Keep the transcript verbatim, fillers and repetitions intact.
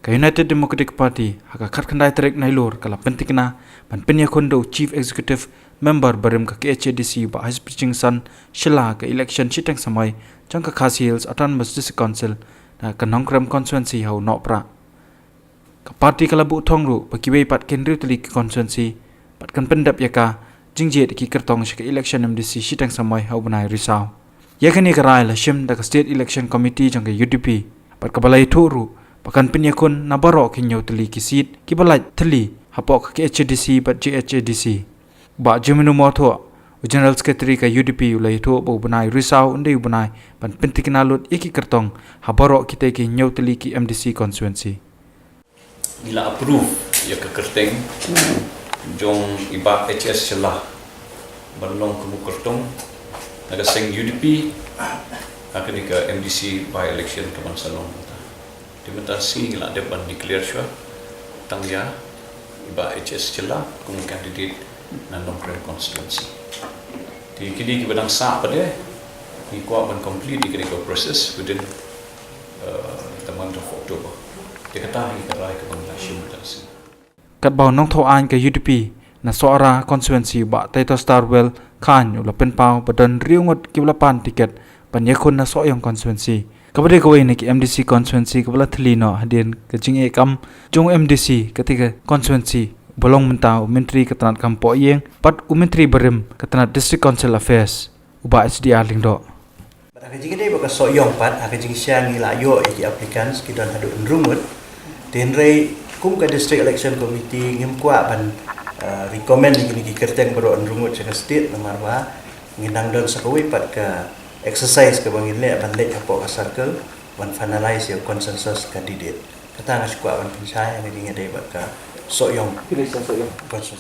Ka United Democratic Party ha ka khatkhyndai tarik Nailur ka la pyntikna ban pynïakhun da u Chief Executive Member barim ka K H A D C Bah Haisprijing Shylla ka election shiteng samoi jong ka Khasi Hills Autonomous District Council na ka Nongkrem constituency ha u Nohprah. Ka party ka la buh thong ruh ba kiwei pat ki hynriew tylli ki constituency pat kan pyndep ïa ka jingjied ki kyrtong sha ka election M D C shiteng samoi ha u bnai Risaw. Ïa kane ka rai la shim da ka State Election Committee jong ka U D P bad kaba la ïathuh ruh ba kan pynïakhun na baroh ki hynñiew tylli ki seat kiba la thylli hapoh ka K H A D C bad J H A D C. Bah Jemino Mawthoh, u General Secretary ka U D P, u la ïathuh ba u bnai Risaw un dei u bnai ban pyntikna lut ïa ki kyrtong ha baroh kitei ki hynñiew tylli ki M D C constituency. Ngi la approve ïa ka kyrteng jong i Bah H S Shylla ban long kum u kyrtong na ka seng U D P ha kane ka M D C by-election ka ban sa long mynta. Te mynta shi ngi la dep ban declare shuwa tang ïa i Bah H S Shylla kum u candidate na Nongkrem constituency. Te kine kiba dang sah pat de ngi kwah ban complete ïa kane ka process within uh, the month of October. Te kata hi ka rai kaba ngi la shim mynta shi. Katba u nongthaw aiñ ka U D P na Sohra constituency Bah Titustar Well Chyne u la pynpaw ba don hynriew ngut kiba la pan tiket ban ïakhun na Sohiong constituency, kaba dei kawei na ki M D C constituency kaba la thylli noh hadien ka jingeh kam jong u M D C katei ka constituency, ba long mynta u Myntri ka tnat kam pohïing bad u Myntri barim ka tnat District Council Affairs, u Bah H D R Lyngdoh. Bad ha ka jingïadei bad ka Sohiong pat, ha ka jingshisha ngi la ïoh ïa ki applicants ki don haduh hynriew ngut. Te hynrei kum ka District Election Committee ngim kwah ban, uh, recommend ïa kine ki kyrteng baroh hynriew ngut sha ka state namar ba ngi dang don sa kawei pat ka exercise kaba ngin leh ban leit hapoh ka circle ban finalize ïa u consensus candidate. Kata nga shu kwah ban pynshai ha ka jingïadei bad ka Sohiong. Consensus.